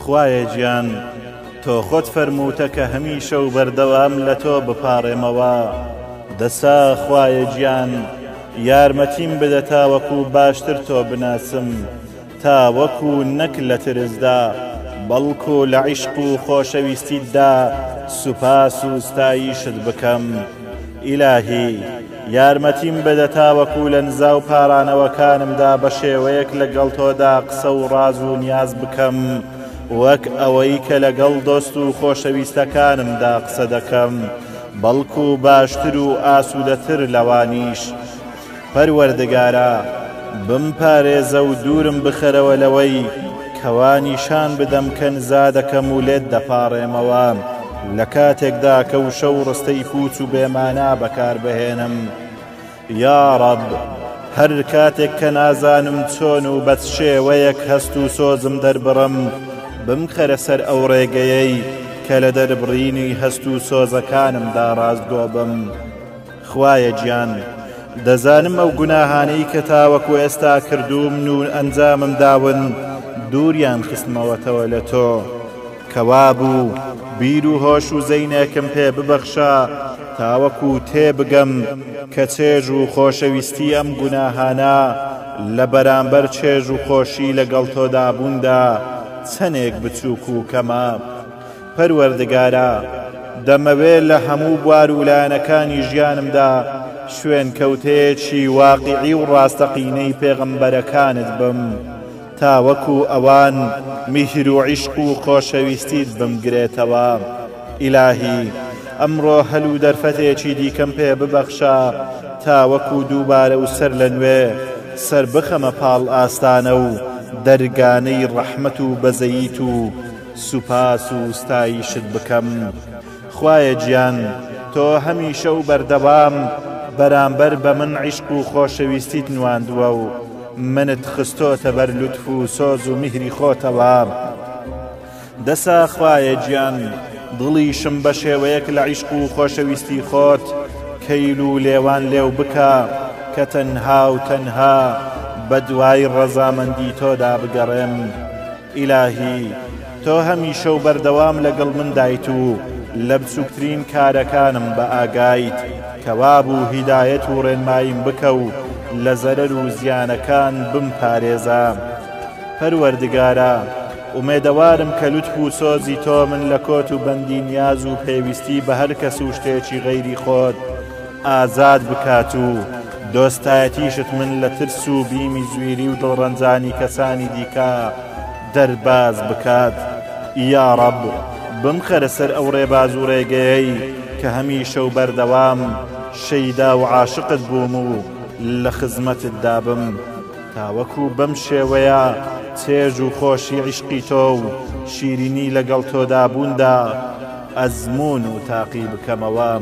خوایە گیان تۆ خۆت فەرمووتە کە هەمیشە و بەردەوام لە تۆ بپاڕێمەوە، دەسا خوایە گیان یارمەتیم بدە تاوەکو باشتر تۆ بناسم، تا وەکو نەک لە ترسدا بەڵکو لە عیشق و خۆشەویستیتدا سوپاس و ستایشت بکەم. ئیلاهی یارمەتیم بدە تاوەکو لە نزا و پارانەوەکانمدا بە شێوەیەک لەگەڵ تۆدا قسە و ڕاز و نیاز بکەم وەک ئەوەی کە لەگەڵ دۆست و خۆشەویستەکانمدا قسە دەکەم بەڵکو باشتر و ئاسوودەتر لەوانیش. پەروەردگارا بمپارێزە و دوورم بخەرەوە لەوەی کەوا نیشان بدەم کە نزا دەکەم و لێت دەپاڕێمەوە لە کاتێکدا کە وشە و ڕستەی پوچ و بێمانا بەکاربهێنم. یاڕەب هەر کاتێک کە نازانم چۆن و بە چ شێوەیەک هەست و سۆزم دەربڕم بمخەرە سەر ئەو ڕێگەیەی کە لە دەربڕینی هەست و سۆزەکانمدا ڕاستگۆ بم. خوایە گیان دەزانم ئەو گوناهانەی کە تاوەکو ئێستا کردوومن و ئەنجامم داون دووریان خستمەوەتەوە لە تۆ کەوابوو بیر و هۆش و زەینێکم پێ ببەخشە تاوەکو تێبگەم کە چێژ و خۆشەویستی ئەم گوناهانە لە بەرامبەر چێژ و خۆشی لەگەڵ تۆدا بووندا چەندێک بچووک و کەمە. پەروەردگارا دەمەوێ لە هەموو بوار و لایەنەکانی ژیانمدا شوێنکەوتەیەکی واقیعی و ڕاستەقینەی پێغەمبەرەکانت بم تا وەکو ئەوان میهر و عیشق و خۆشەویستیت بمگرێتەوە. ئیلاهی ئەمڕۆ هەل و دەرفەتێکی دیکەم پێ ببەخشە تا وەکو دووبارە و سەر لە نوێ سەر بخەمە پاڵ ئاستانە و دەرگانەی ڕەحمەت و بەزەییت و سوپاس و ستایشت بکەم خوایە گیان تۆ هەمیشە و بەردەوام بەرامبەر بە من عیشق و خۆشەویستیت نواندووە و منت خستۆتە بەر لوتف و سۆز و میهری خۆتەوە دەسا خوایە گیان دڵیشم بە شێوەیەک لە عیشق و خۆشەویستی خۆت کەیل و لێوان لێو بکە کە تەنها و تەنها بە دوای ڕەزامەندی تۆدا بگەڕێم. ئیلاهی تۆ هەمیشە و بەردەوام لەگەڵ مندایت و لە بچووکترین کارەکانم بە ئاگایت، کەوابوو هیدایەت و ڕێنماییم بکە و لە زەرەر و زیانەکان بمپارێزە. پەروەردگارا ئومێدەوارم کە لوتف و سۆزی تۆ من لە کۆت و بەندی نیاز و پێویستی بە هەر کەس و شتێکی غەیری خۆت ئازاد بکات و دۆستایەتیشت من لە ترس و بیمی زویری و دڵڕەنجانی کەسانی دیکە دەرباز بکات. یاڕەب بمخەرە سەر ئەو ڕێباز و ڕێگەیەی کە هەمیشە و بەردەوام شەیدا و عاشقت بووم و لە خزمەتتدا بم تاوەکو بەم شێوەیە چێژ و خۆشی عیشقی تۆ و شیرینی لەگەڵ تۆدا بووندا ئەزموون و تاقی بکەمەوە.